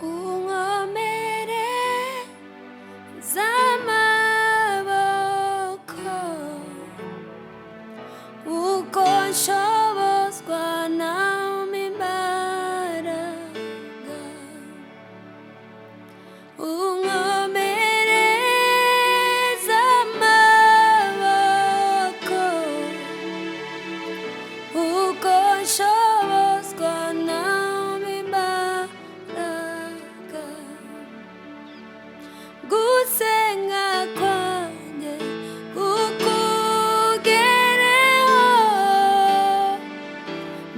Unkomere z'amaboko, uko nshobozwa nawe imbaraga. Unkomere z'amaboko, uko nshobozwa nawe imbaraga. Gusenga kwanjye kukugereho,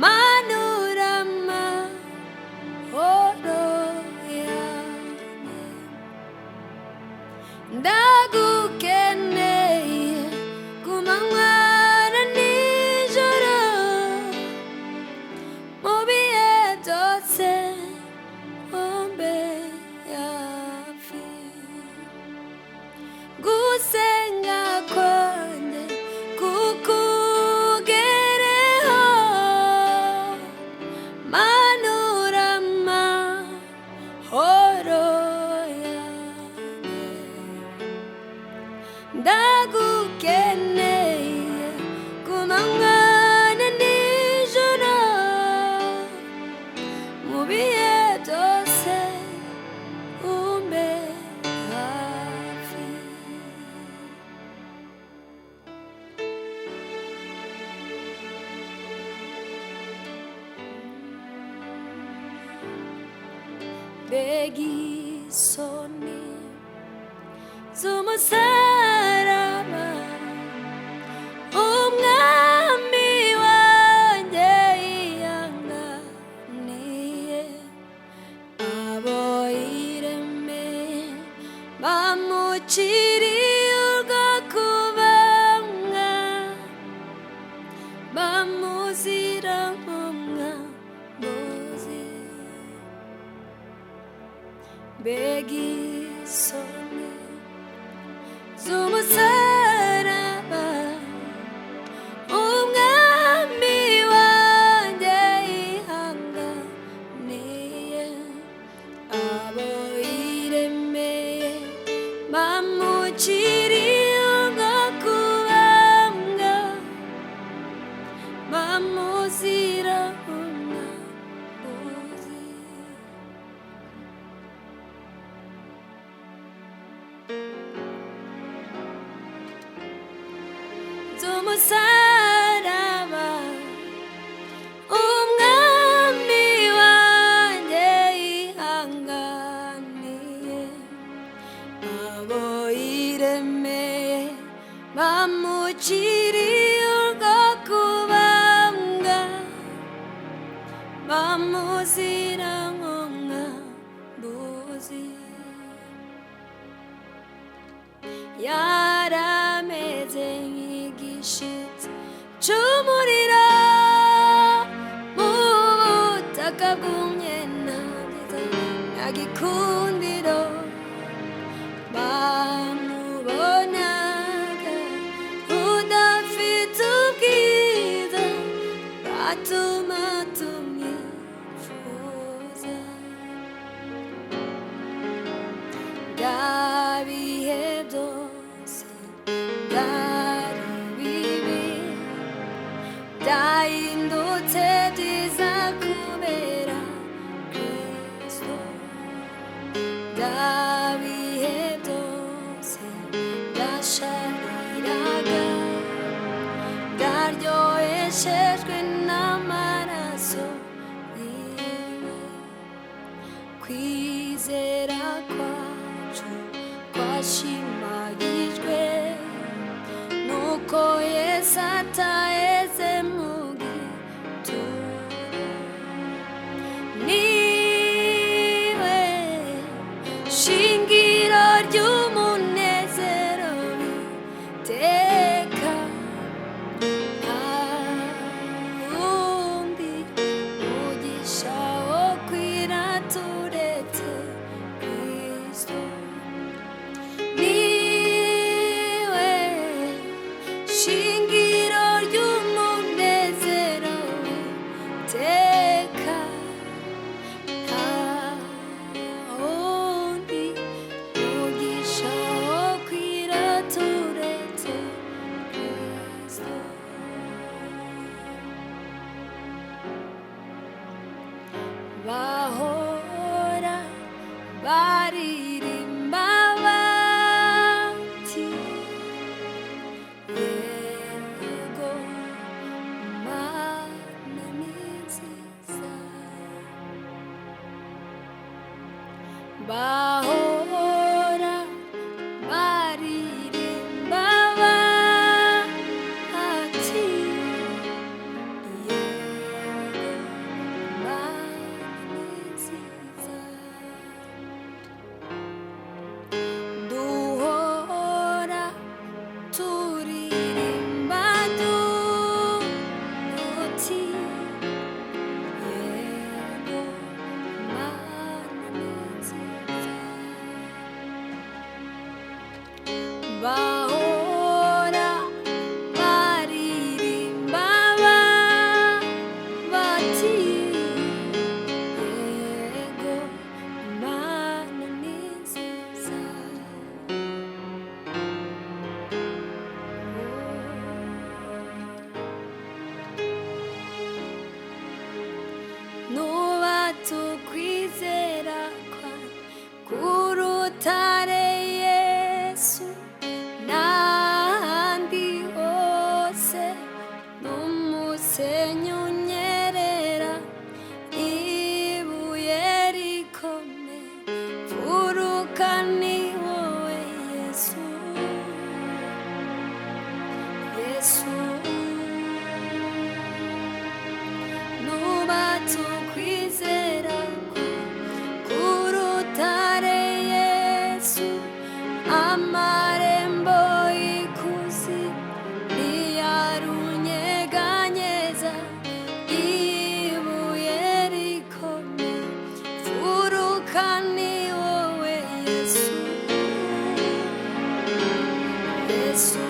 manura amahoro yanjye. Ndagukeneye ku manywa na nijoro, mu bihe byose umbe hafi. Gusenga kwanjye kukugereho, manura amahoro yanjye. Ndagukeneye ku manywa na nijoro, mu bihe byose umbe hafi. Mbega isoni z'umusaraba, umwami wanjye yihanganiye, abo yiremeye bamuciriye urwo kubamwa, bamuzira nk'umwambuzi. Mbega isoni z'umusaraba, umwami wanjye yihanganiye, abo yiremeye bamuciriye urwo kubambwa, bamuzira umwambuzi. Z'umusaraba, umwami wanjye yihanganiye, abo yiremeye bamuciriye urwo kubambwa, bamuzira nk'umwambuzi. Yarameze nk'igishitsi c'umuriro mu butaka bwumye, nta byiza nta gikundiro. Bamubonaga udafite ubwiza bwatuma tumwifuza. Bya bihe byose byari bibi byahindutse byiza kubera Kristo. Bya bihe byose byashariraga byaryoheshejwe n'amaraso yiwe. Kwizera kwacu kwashimagijwe nuko Yesu ataheze mu gituro. Niwe shingiro ry'umunezero w'iteka, nta wundi mugisha wo kwirata uretse Kristo. Ni Bahora baririmba bati yego Imana ni nziza. Duhora turirimba duti yego Imana ni nziza. Bahora baririmba bati yego Imana ni nziza. Nubatse ukwizera kwawe ku rutare Yesu, n'ahandi hose n'umusenyi unyerera, ibuye rikomeye mfuruka ni wowe Yesu, Yesu. Nubatse ukwizera ku rutare Yesu, amarembo y'ikuzimu ntiyarunyeganyeza, ibuye rikomeye mfuruka ni wowe Yesu, Yesu.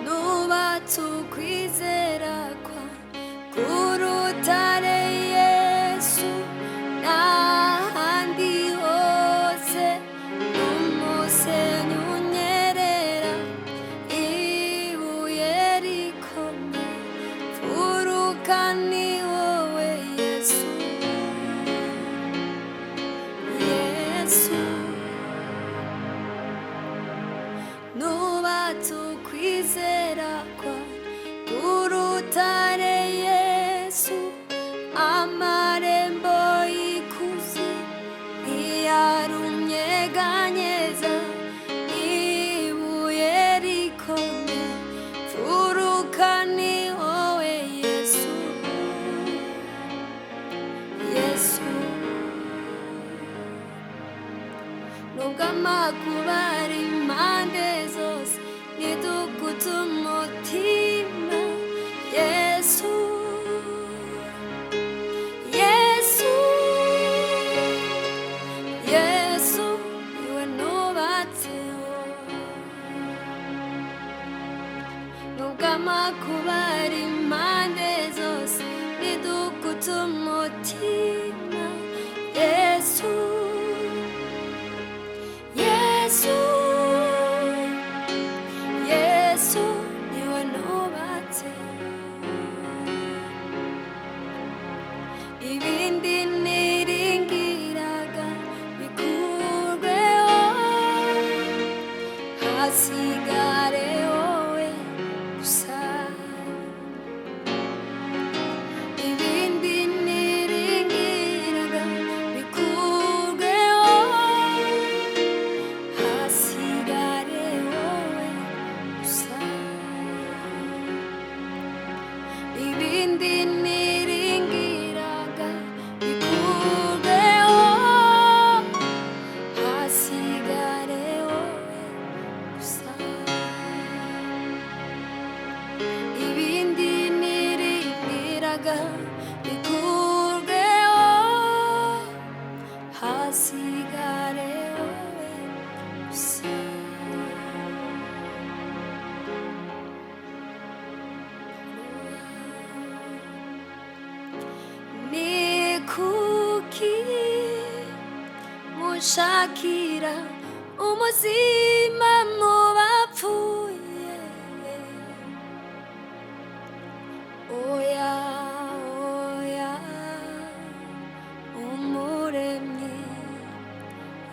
Nubatse ukwizera kwawe ku rutare Yesu, n'ahandi hose n'umusenyi unyerera, ibuye rikomeye mfuruka ni wowe Yesu, Yesu. Nubatse ukwizera kwawe ku rutare Yesu, amarembo y'ikuzimu ntiyarunyeganyeza, ibuye rikomeye mfuruka ni wowe Yesu, Yesu. Nubwo amakuba ari impande zose, ntidukutse umutima Yesu, Yesu, Yesu niwe nubatseho. Nubwo amakuba ari impande zose, ntidukutse umutima Yesu, Yesu, Yesu niwe nubatse. Ibindi niringiraga bikurweho, hasigare wowe gusa. Ibindi niringiraga bikurweho, hasigare wowe gusa. Ibindi niringiraga bikurweho, hasigare wowe gusa. Ibindi niringiraga bikurweho, hasigare wowe gusa. Ni kuki mushakira umuzima mu bapfuye? Oya, oya, Umuremyi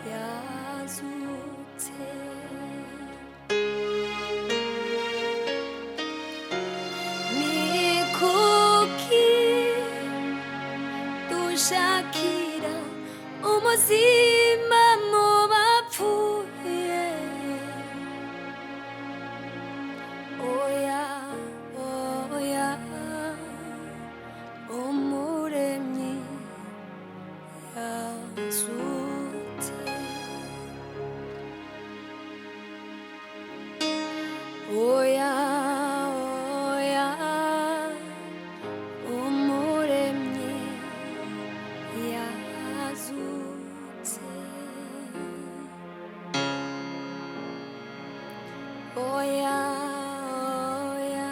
yazutse. Ni kuki Dushakira umuzima mu bapfuye. Oya, oya, Umuremyi yazutse. Oya, oya, Umuremyi yazutse. Oya, oya,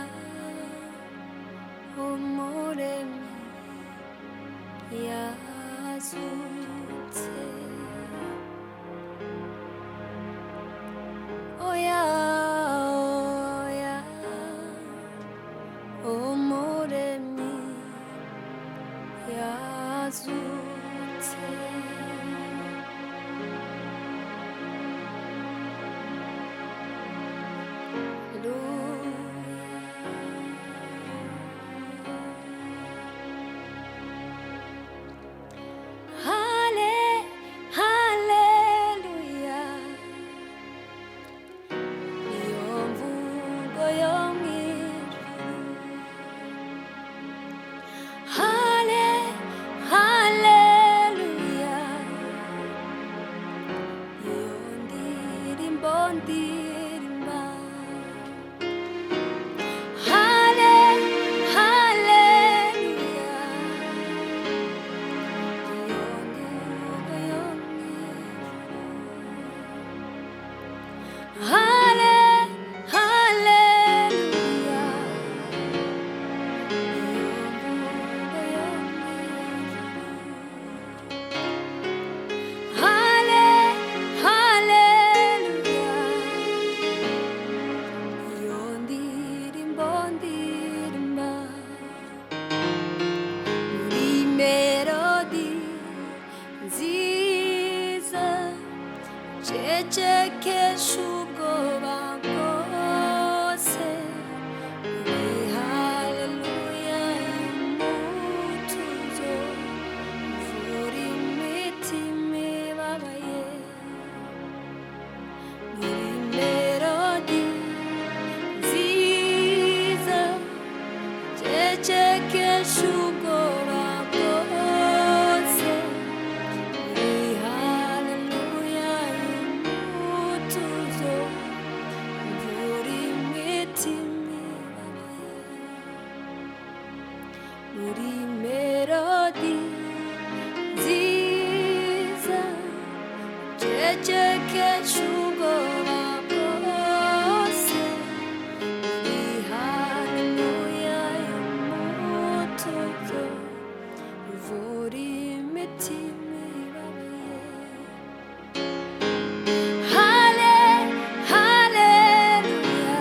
Umuremyi yazutse. Oya, oya, Umuremyi yazutse. Hale, haleluya, niyo mvugo yo mu ijuru. Hale, haleluya, niyo ndirimbo ndirimba. Hale, haleluya, niyo mvugo yo mu ijuru. Hale, haleluya, niyo mvugo yo mu ijuru. Hale, haleluya, niyo ndirimbo ndirimba. Muri melodi nziza, cecekesha ubwoba bwose. Muri haleluya y'umutuzo, mvura imitima ibabaye. Muri melodi nziza, cecekesha ubwoba bwose. Muri haleluya y'umutuzo, mvura imitima ibabaye. Muri melodi nziza, cecekesha ubwoba bwose. Muri haleluya y'umutuzo, mvura imitima ibabaye. Hale, haleluya,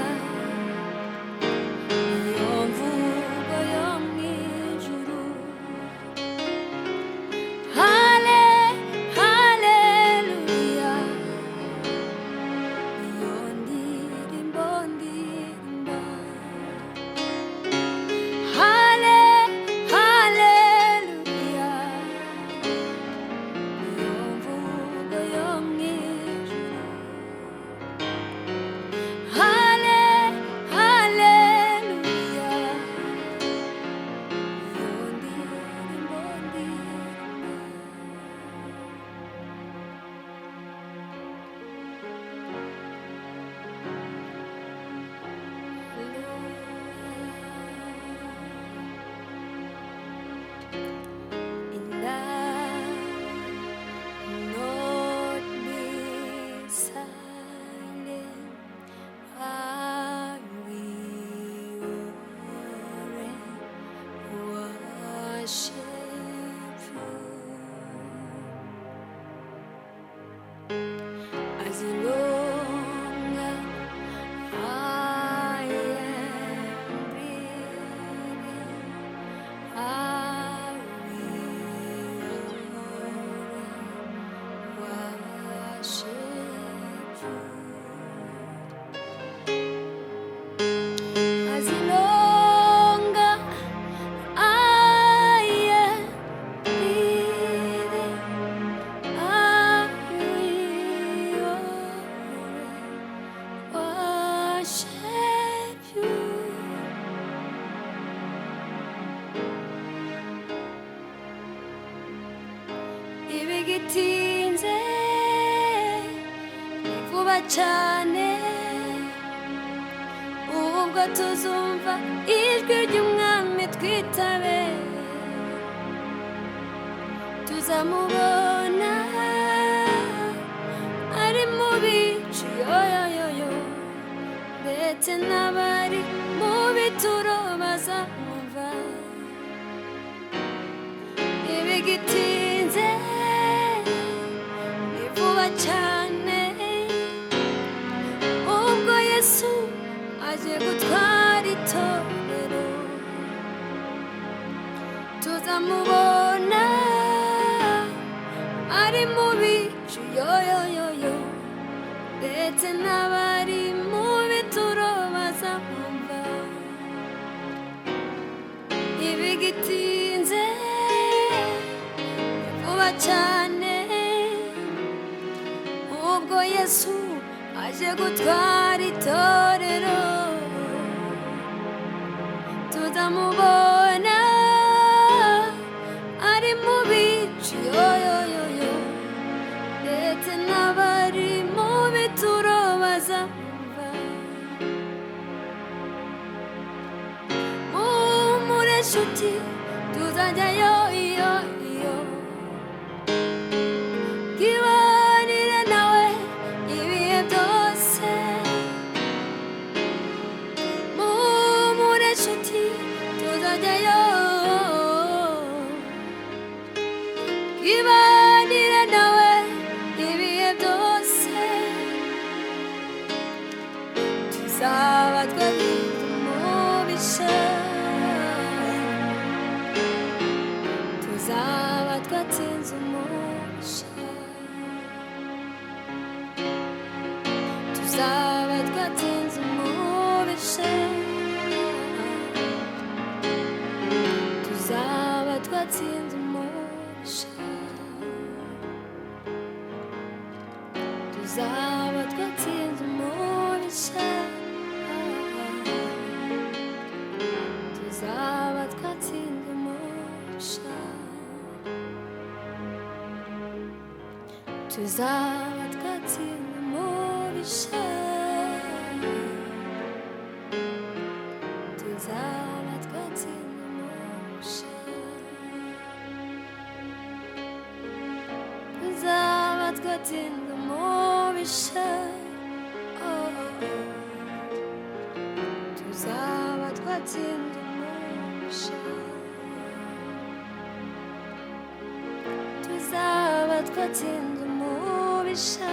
niyo mvugo yo mu ijuru. Hale, haleluya, niyo ndirimbo ndirimba. Hale, haleluya, niyo mvugo yo mu ijuru. Hale, haleluya, niyo ndirimbo ndirimba. And I not be silent. I will worship you as long as I am breathing. I will worship you. As long as I am breathing, Ntibigitinze, ni vuba cyane, ubwo tuzumva ijwi ry'umwami twitabe, tuzamubona ari mu bicu, yoyoyoyo, ndetse n'abari mu bituro bazamwumva. Ntibigitinze, ni vuba cyane, ubwo Yesu aje gutwara itorero, tuzamubona ari mu bicu, yoyoyoyo, ndetse n'abari mu bituro bazamwumva. Ntibigitinze, ni vuba cyane, ubwo Yesu aje gutwara itorero, tuzamubona ari mu bicu, yoyoyoyo, ndetse n'abari mu bituro bazamwumva. Muhumure nshuti, tuzajyayo, iyo iyo twibanire nawe ibihe byose. Muhumure nshuti, tuzajyayo, twibanire nawe ibihe byose. Tuzaba twatsinze umubisha, tuzaba twatsinze umubisha, tuzaba twatsinze umubisha, tuzaba twatsinze umubisha, tuzaba twatsinze umubisha, tuzaba twatsinze umubisha, tuzaba twatsinze umubisha, tuzaba twatsinze umubisha, tuzaba twatsinze umubisha, oh, oh, oh. Tuzaba twatsinze umubisha, tuzaba twatsinze umubisha.